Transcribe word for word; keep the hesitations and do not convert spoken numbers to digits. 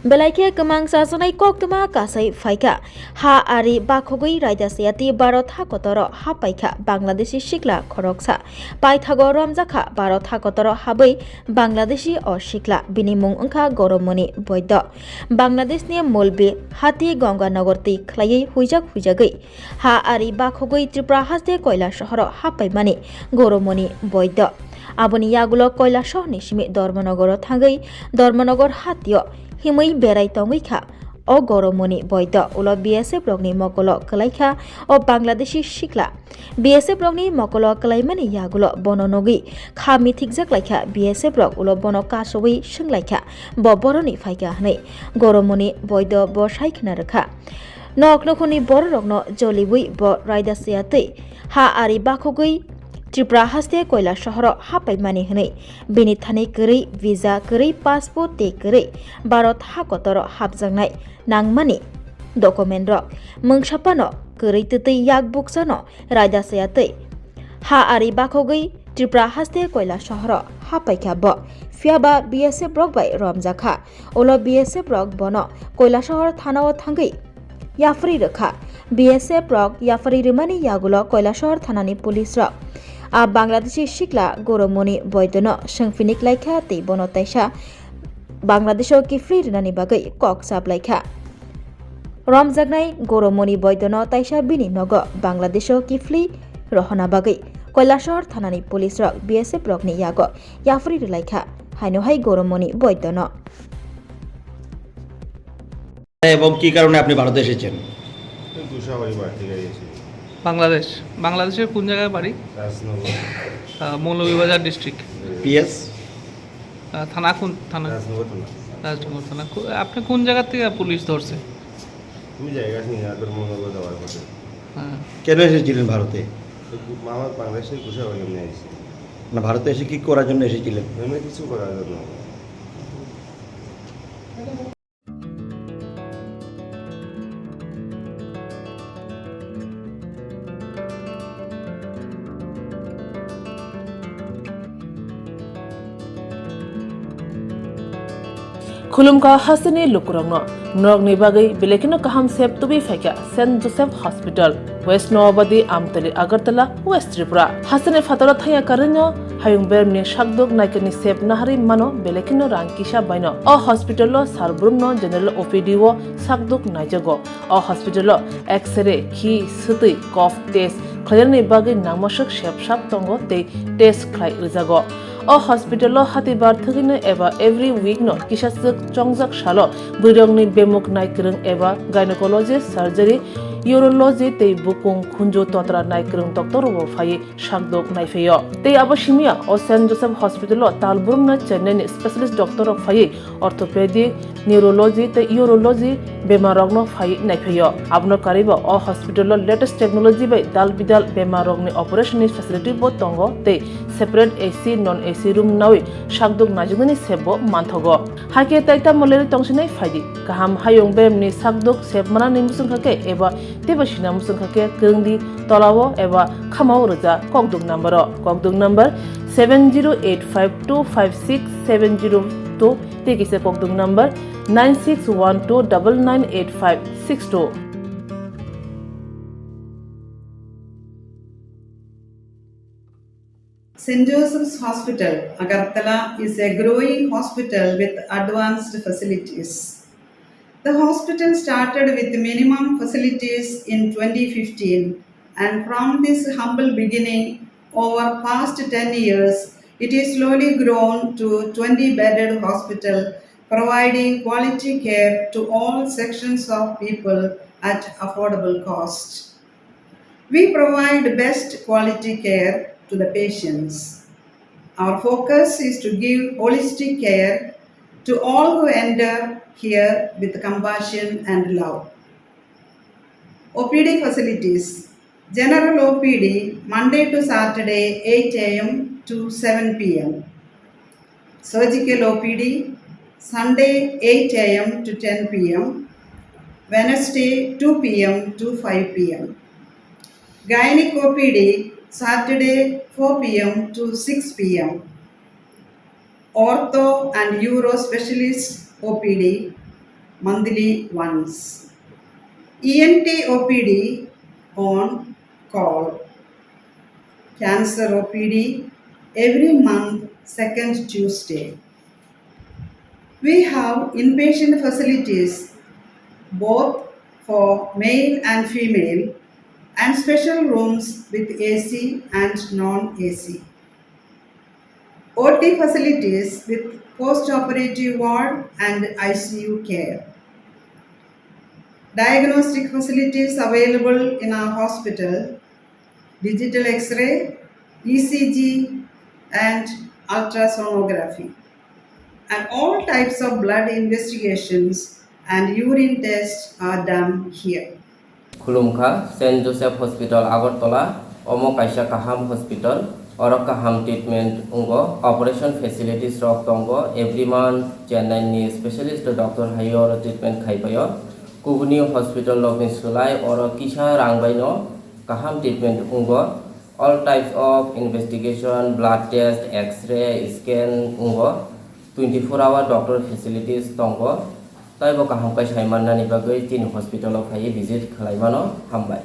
Belai khe kwmang chajaknai koktwma kasai phaikha. Ha ari bakhogwi raida chayatwi Bharat hakotoro hapaikha Bangladeshi sikla khoroksa. Paithago romjakha Bharat hakotoro habwi Bangladeshi o sikla, bini mung wngkha Goromoni Boido. Bangladeshni Mulbi hati Gonganagar twi khlaiwi huijak huijagwi ha ari bakhogwi Tripura haste Koilasohoro hapaimani Goromoni Boido. Aboni yagulo Koilasohorni simi Dharmanagaro thangwi Dharmanagar hatio himwi berai tongwi kha o Goromoni Boido. Ulo B S F rokni mokolo kwlaikha o Bangladeshi sikla. B S F rokni mokolo kwlaimani yagulo bono nugwi kha mithikjak laikha B S F rok. Ulo bono kasowi swnglaikha bo boroni phaikha hwnwi. Goromoni Boido bo sai khna rwkha. Nok nukhungni bororokno joliwi bo raida chayatwi ha ari bakhogwi Tripura haste Koilasohoro hapaimani hwnwi bini thani kwrwi visa, kwrwi passport tei kwrwi Bharat hakotoro hapjaknai nangmani document rok, mungsa phano kwrwi twtwi yak buksano raida chayatwi ha ari bakhogwi Tripura haste Koilasohoro hapaikha bo. Phiyaba B S F rok bai romjakha. Ulo B S F rok bono Koilasohor thanao thangwi yapharwi rwkha. B S F rok yapharwi rwmani yagulo Koilasohor thanani police rok a Bangladeshi sikla Goromoni Boidono swngphini klaikha tei bono taisa Bangladesho kiphilwi rwnani bagwi kok chaplaikha. Romjaknai Goromoni Boidono taisa bini nogo Bangladesho kiphilwi rohorna bagwi Koilasohor thanani police rok B S F rokni yago yapharwi rwlaikha, haino hai Goromoni Boidono. এবং কি কারণে আপনি ভারতে এসেছেন? এই ঘোষাবাড়ি বাড়ি থেকে এসে। বাংলাদেশ। বাংলাদেশের কোন জায়গায় বাড়ি? রাজনগর। আহ, মৌলভীবাজার ডিস্ট্রিক্ট। পিএস? আহ, থানা কোন থানা? রাজনগর থানা। রাজনগর থানা। কো-, আপনি কোন জায়গা থেকে পুলিশ ধরছে? আমি জায়গা চিনি না, তোর মনে হলো যাওয়ার পথে। হ্যাঁ। কেন এসেছিলেন ভারতে? তো গু-, আমার বাংলাদেশের ঘোষাবাড়ি এমনি আইছি। না, ভারতে এসে কি করার জন্য এসেছিলেন? এমনি কিছু করার জন্য। Khulumkha hasteni lukurokno norokni bagwi belai kheno kaham sep tubui phaikha Saint Joseph Hospital, West Noabadi, Amtali, Agartala, West Tripura. Hasteni phataro thangya karwino hayung beremni sakduk naikani sep naharwi mano belai kheno rang kisa baino. O hospital o sal brumno general O P D o sakduk naijago. O hospital o X-ray, khi, swtwi, cough test khlainani bagwi nangmaswk sep sak tongo tei test khlai rwjago. O hospital o hatibar thwgwino eba every week no kisaswk chongjak salo bwrwirokni bemuk naikwrwng eba gynecology, surgery, urology tei bukung khunju totra naikwrwng doctor rokbo phaiwi sakduk naiphaio. Tei abo simiya o Saint Joseph Hospital o tal brumno Chennai ni specialist doctor rok phaiwi orthopedic, neurology tei urology bemar rokno phaiwi naiphaio. Abono karwibo o hospital o latest technology bai dal bidal bemar rokni operation ni facility bo tongo tei separate A C, non A C room nawi sakduk naijaknani sep bo manthogo. Hakhe tai tamo lerwi tongsinai phaidi. Kaham hayung beremni sakduk sep manani muchungkha khe eba teibo sina muchungkha khe kwrwngdi tolao eba khamao rwja kokduk number o. Kokduk number seven zero eight five two five six seven zero two tei kisa kokduk number nine six one two double nine eight five six two. Saint Joseph's Hospital, Agartala is a growing hospital with advanced facilities. The hospital started with minimum facilities in twenty fifteen, and from this humble beginning, over past ten years, it is slowly grown to twenty bedded hospital, providing quality care to all sections of people at affordable cost. We provide best quality care to the patients. Our focus is to give holistic care to all who enter here with compassion and love. O P D facilities. General O P D, Monday to Saturday, eight A M to seven P M. Surgical O P D, Sunday, eight A M to ten P M, Wednesday, two P M to five P M. Gynec O P D, Saturday, four P M to six P M. Ortho and Uro Specialist O P D, monthly once. E N T O P D on call. Cancer O P D every month, second Tuesday. We have inpatient facilities both for male and female, and special rooms with A C and non-A C. O T facilities with post-operative ward and I C U care. Diagnostic facilities available in our hospital: digital X-ray, E C G, and ultrasonography. And all types of blood investigations and urine tests are done here. Khulumkha, Saint Joseph Hospital, Agartala. Omo kaisa kaham hospital. Oro kaham treatment wngo. Operation facilities rok tongo. Every month Chennai ni specialist doctor hai oro treatment khai paio. Kubuni hospital rok ni swlai oro kisa rang bai no kaham treatment wngo. All types of investigation, blood test, X-ray, scan wngo. Twenty four hour doctor facilities tongo. Taibo kaham khe sai mannani bagwi chini hospital o phaiwi visit khlai mano. Hambai.